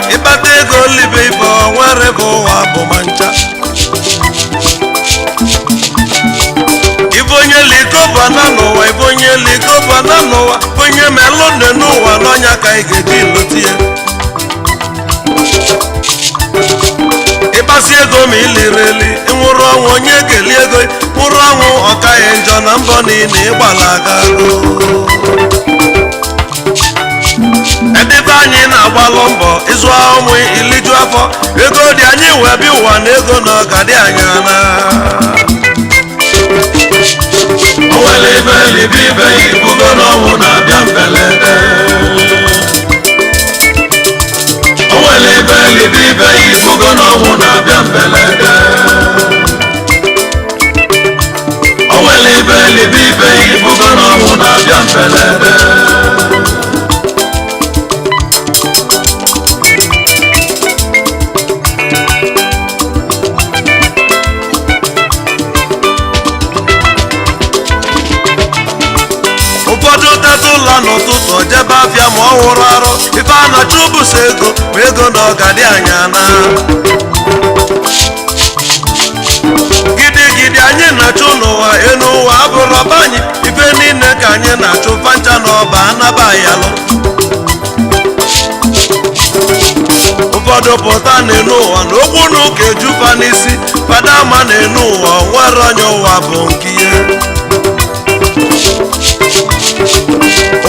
Ịkpata ego libe ibe nwere bụ ụwa bụ ma ncha ibe onye likobana n'ụwa ibe onye likobana n'ụwa onye melụnne n'ụwa n'ọnya ka ị ga-eji lụta ya. Ịkpasi ego ma iliri eli nwụrụ ọnwụ onye ga-eli ego nwụrụ ọnwụ ọkaghị njọ na mbọ niile ịgbalaga. Edebe anyị na-agbalụ mbọ ịzụ ụmụ iliju afọ ego dị anyị wee bịa ụwa na ego na ọga dị anya na onwere ibe libe ibe ibugo n'ọnwụ na-abịa mbelede. Onwere ibe libe ibe ibugo n'ọnwụ na-abịa mbelede. Onwere ibe libe ibe ibugo n'ọnwụ na-abịa mbelede. Ụfọdụ teta ụlọ n'ụtụtụ jebe afịa ma ọ wụrụ arụ ife a na-achụ bụso ego ma ego na ọga dị anya na gidigidi anyị na-achụ n'ụwa enu ụwa abụrụ ọba anyị ife niile ka anyị na-achụ fancha na ọba anaba yalụ. Ụfọdụ pụta n'enu ụwa na okwu na ụka ejufa n'isi fada ama n'enu ụwa nwere onye ụwa bụ nke ihe.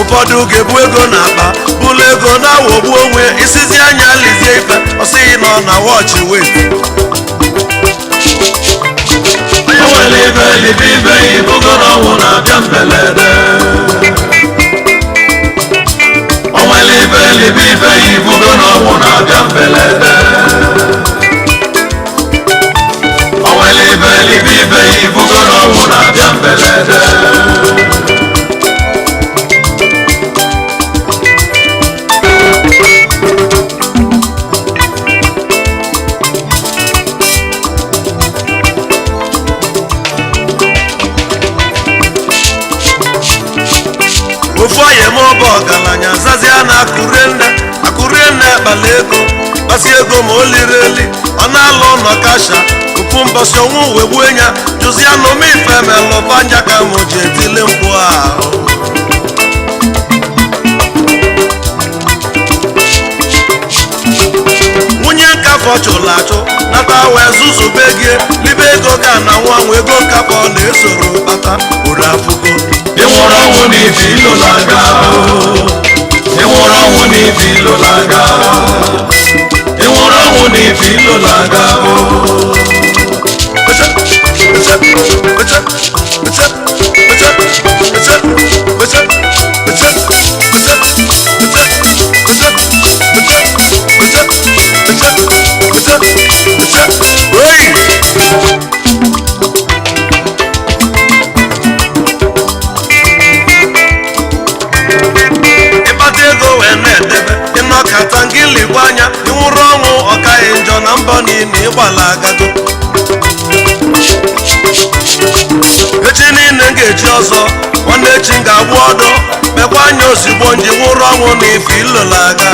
Ụfọdụ ga-ebu ego n'akpa bụlụ ego na-awọgbu onwe isizi anya lizie ife ọsịghị nọ na wọchị wet. Onwere ibe libe ibe ibugo n'ọnwụ na-abịa mbelede. Onwere ibe libe ibe ibugo n'ọnwụ na-abịa mbelede. Onwere ibe libe ibe ibugo n'ọnwụ na-abịa mbelede. Ofu onye ma ọ bụ ọgaranya zazia na akụrie nne akpala ego kpasi ego ma o liri eli ọ na-alụ ụlọ kasha ofu mbọsị ọnwụ wee gbuo ya jụzia na ome ife melụbanya ka mụ ji etili mkpu ahụ. Nwunye nkafọ chụrụ achụ nata wee zuzube gị libe ego ga na nwa nwa ego nkafọ na-esoro kpata uru afụgo. Ịnwụrụ ọnwụ n'ibi ilo na-aga. Ịnwụrụ ọnwụ n'ibi ilo na-aga. Ịnwụrụ ọnwụ n'ibi ilo na-aga. Ịkpata ego wee na-edebe ozugbo nji nwụrụ ọnwụ na ife ilolaga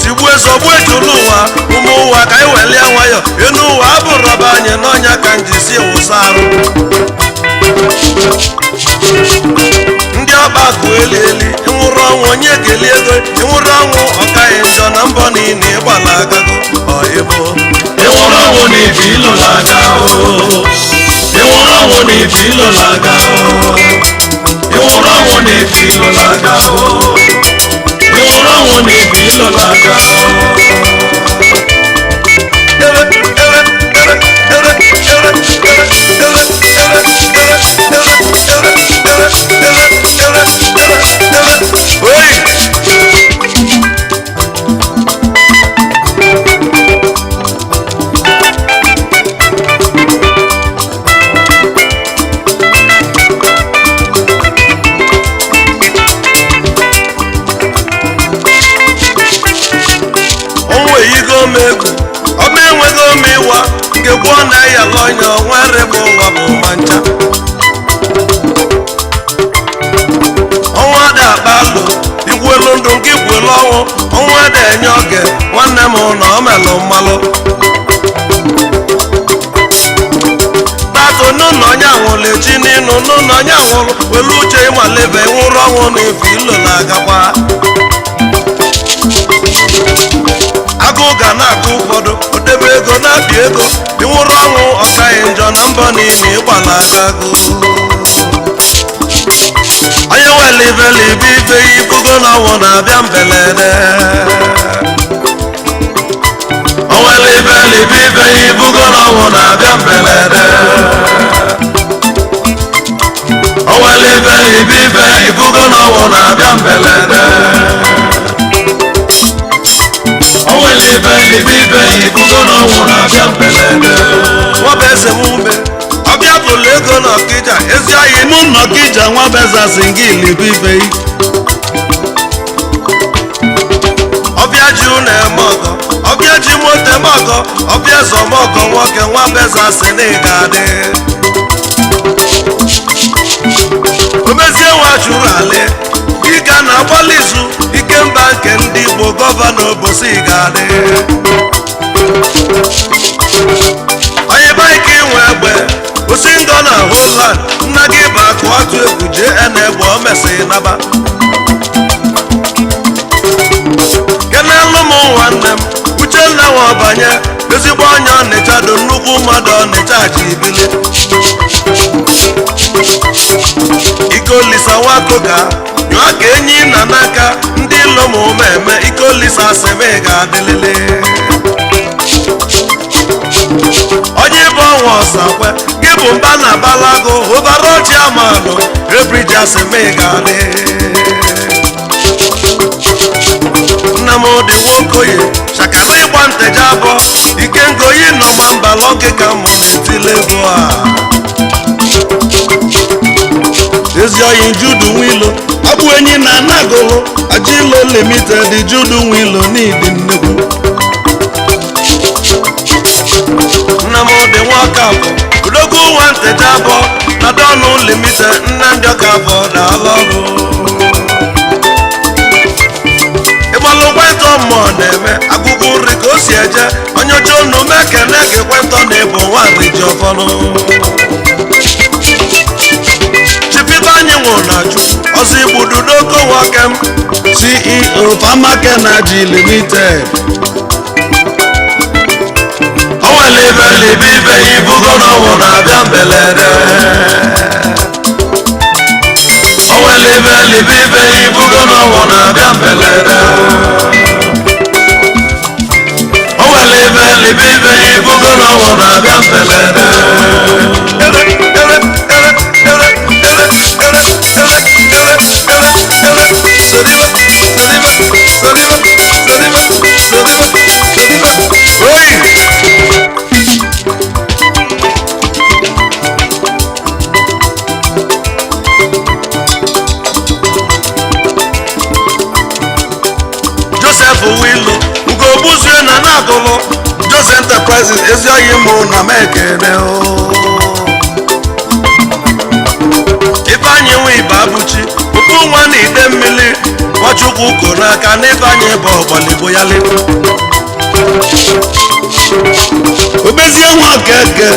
tigbuo ezogbu ejula ụwa ụmụ ụwa ka anyị welie nwayọ enu ụwa abụrọba anyị n'ọnya ka njisi wụsa arụ ndị ọba akụ eli eli ịnwụrụ ọnwụ onye ga-eli ego ịnwụrụ ọnwụ ọkaghị njọ na mbọ niile ịgbala agago ọyịbụ Ịnwụrụ ọnwụ na ife ilolaga o. Ịnwụrụ ọnwụ na ife ilolaga o. Ịnwụrụ ọnwụ na ife ilolaga o. Ịnwụrụ ọnwụ na ife ilolaga o. Oyi! Ọnwụ eyigo m egwu ọma enweghị m ịwa nke gwuo na ya lọnya nwere bụ ụwa bụ ma ncha ọnwa dị akpa alụ igwelu ndụ nke igwelu ọnwụ ọnwa dị enye oge nwanne m na ọ melụ mmalụ tato n'ụlọ onye anwụrụ echi n'ịnụ n'ụlọ onye anwụrụ welu uche ịmalebe nwụrụ ọnwụ na ife ilo na-agakwa agụụ ga na-agụ ụfọdụ odebe ego na-abịa ego ịnwụrụ ọnwụ ọkaghị njọ na mbọ niile ịgbala agago onye nwere ibelibe ibe ibugo na ọnwụ na-abịa mbelede O nwere ibelibe ibe ibugo na ọnwụ na-abịa mbelede. O nwere ibelibe ibe ibugo na ọnwụ na-abịa mbelede. O nwere ibelibe ibe ibugo na ọnwụ na-abịa mbelede. Nwaba eze m ume ọbịa bụlụ ego na ọkịja ezi ahịa Mụ nnọkịja nwa beza singili bụ ibe yi. Ọbịa ji ụlọ eme ọgọ, ọbịa ji moto eme ọgọ, ọbịa zọm ọgọ nwoke nwa beza si na ị ga-adị omezie nwa chụrụ alị ịga na agbalị izu ikemba nke ndị Igbo gọvanọ obosi ga-adị onye baik inwe egbe osi ngọ na holand nna gị bụ akụ atụ egwu jee na egbe o mesịrị naba kenelụ m nwanne m Uchenna nwa ọbanye ezigbo onye ọnịcha dị nnukwu mmadụ ọnịcha ji ibili Ikolisa nwakoka nyụọ ka enyi na n'aka ndị ilo ma ụma eme Ikolisa sịmị ga-adịlịlị onye bụ ọnwa ọsakwe gị bụ mba na balago ụbara ọchị amanụ ebrija sịmị ga-adị nna m dị nwokoye chakara ịgba nteje abụọ ike ngoyi nọ ma mbalọ gị ka mụ na-etile egwu a Ezi oyi Judu Nwilo ọ bụ enyi na anagolo Ajilo Limited Judu Nwilo n'ịdị nnukwu. Nna m dị nwoke afọ odogwu nwa nteje abụọ na dọnụ limited Nnamdị Ọkafọ daalụ ọrụ ịgbalụ kwentọ mmụọ na-eme agụgụ nri ka o si eje onye oche unu mekene gị kwentọ na ịbụ nwaanyị ji ọfọnụ chipita anyị nwụrụ na chu ọzọ igbudu n'oke nwoke m CEO Famake Energy Limited. O nwere ibelibe ibe ibugo na ọnwụ na-abịa mbelede. O nwere ibelibe ibe ibugo na ọnwụ na-abịa mbelede. O nwere ibelibe ibe ibugo na ọnwụ na-abịa mbelede. Joseph Wilu nke ogbuzue na na-agụlụ Joseph Enterprises ezi oyi mụ na mekene o Ifeanyị nwe ibe abụchi ofu nwa na ide mmiri Nwachukwu ko n'aka n'Ifeanyị bụ ọgbaligbo ya le. Obezie nwa keke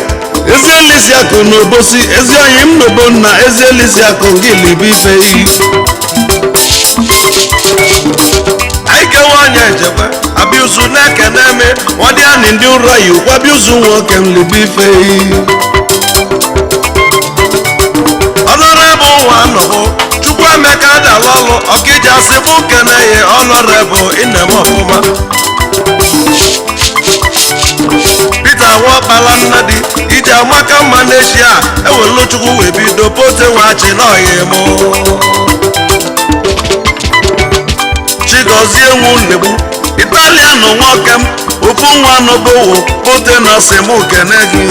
ezi elisi akụ na obosi ezi oyi m n'obo nna ezi elisi akụ ngilibe ife iyi. Aike nwanyị ejekwe abịa na-ekene eme Nwadịanị ndị ụra yi ụkwa bịa ụzụ nwoke m libe ife iyi. Ọnọrebụ nwa anọbụ Chukwuemeka dala ọlụ ọkịja sị mụ kene ya ọnọrebụ inem ọfụma. Peter Nwakpala Nnadi ije amaka mma n'echi a ewelu Chukwu wee bido pote nwachi n'ọhịa mụ. Chigozie nwu nnegbu Italian nwoke m ofu nwa n'obowo pote na sị mụ kene gị.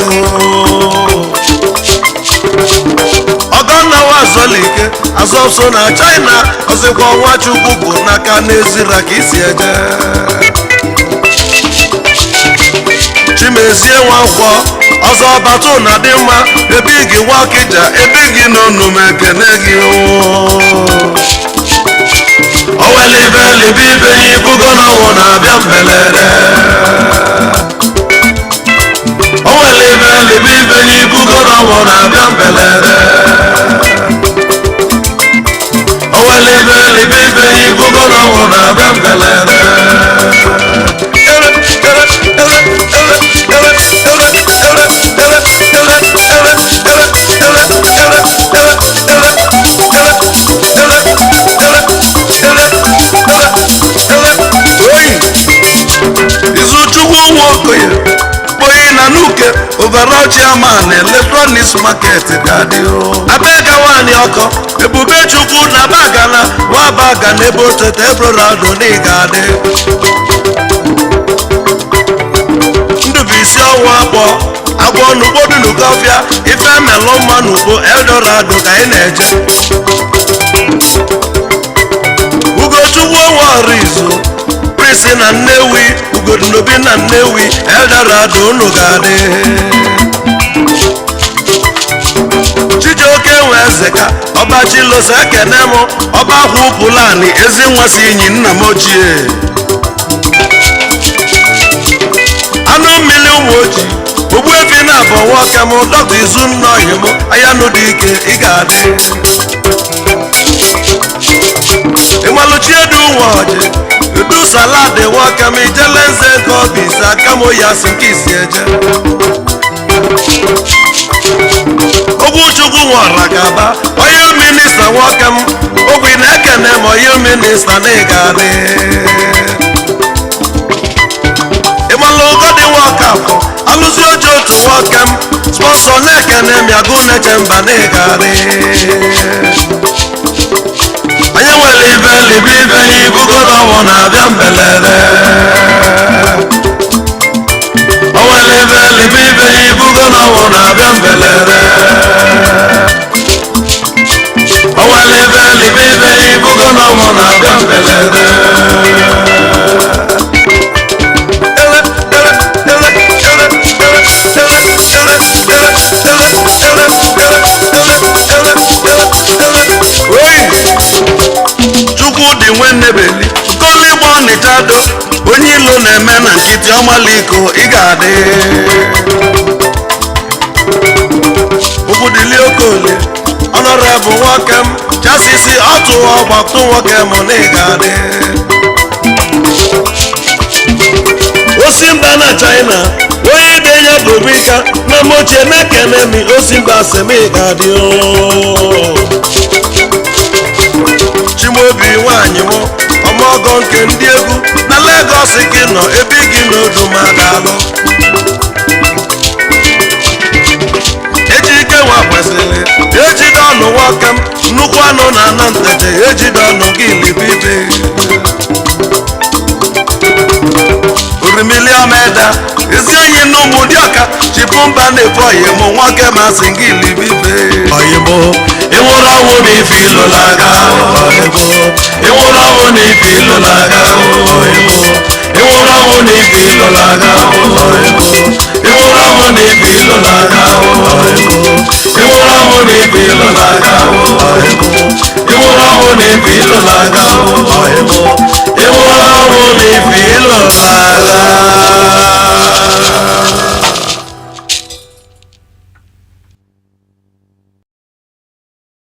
Ọgọnna Wazolike azọso na China ọzịkwa Nwachukwu bụ n'aka n'ezira ka isi eje. Chimezie Nwankwọ ọzọ batụ na dị mma ebe gị Nwakija Ebe gị n'ọnụ m ekene gị. Owelibe libe ibe ya ibugo na ọnwụ na-abịa mbelere. Owelibe libe ibe ya ibugo na ọnwụ na-abịa mbelere. Owelibe libe ibe ya ibugo na ọnwụ na-abịa mbelere. Oyi Izuchukwu Nwokoye kpoyi na nuke overall chairman electronics market ga-adị. Abega nwanyị ọkọ Ebube Chukwu na bagana nwa baga na ebe otete ebrorado na ị ga-adị. Ndụbụisi ọnwa akpọ agwọ n'ugbo dị n'Ukọfịa ife melụ mma n'ugbo Eldorado ka anyị na-eje. Ugochukwu Nwarizu Prince na Nnewi Ugodunobi na Nnewi Eldorado unu ga-adị. Chijioke nwe Ezeka ọba Chiloso ekene m ọba akwa Pulani Ezi nwa si inyi nna m ochie anụ mmiri ụmụ ojii Ogbuefi na abọ nwoke m dọkta Izunna oyi m ayanụ dị ike ị ga-adị. Ịmalụchiedu nwa ọjị udu salad nwoke m ijele nze nke ọbịs aka m ya si nke isi eje. Ogwuchukwu nwara gaba onye minista nwoke m ogwi na-ekene m onye minista na ị ga-adị. Ịmalụ ụgọdị nwoke afọ alụzi oji otu nwoke m spọnsọ na-ekene m ya gụ na-eche mba na ị ga-adị. Onye nwere ibe libe ibe ya ibugo na ọnwụ na-abịa mbelere. O nwere ibe libe ibe ya ibugo na ọnwụ na-abịa mbelere. O nwere ibe libe ibe ya ibugo na ọnwụ na-abịa mbelere. Oyi Chukwudị Nwennebeli Okoligbo Ọnịcha do onye ilo na-eme na nkịtị ọmaliko ị ga-adị. Okwudili Okolie ọnọrebụ nwoke m chasisi ọtụ ọgbatụ nwoke m na ị ga-adị. Osimba na China onye denye bụ Bika na mochie na-ekene mi Osimba sị m ị ga-adị. Chimaobi nwaanyị m ọmọgọ nke ndị egwu na Lagos gị nọ ebe gị n'odu ma daalụ. Ejike nwa kwesịrị ejide ọnụ nwoke m nnukwu anụ na ana nteje ejide ọnụ gị libibe. Orimili ọmeda ezi enyi na ụmụ dị ọka chịpụ mba na-ebu oyi mụ nwoke ma sị gị libibe. Oyimo, ịnwụrụ ọnwụ na ife ilo na-aga. Oyimo, ịnwụrụ ọnwụ na ife ilo na-aga. Oyimo, ịnwụrụ ọnwụ na ife ilo na-aga. Oyimo, ịnwụrụ ọnwụ na ife ilo na-aga. Oyimo, ịnwụrụ ọnwụ na ife ilo na-aga. Ọhịmụ, ịnwụrụ ọnwụ na ife ịlụlaga. Ọhịmụ, ịnwụrụ ọnwụ na ife ịlụlaga.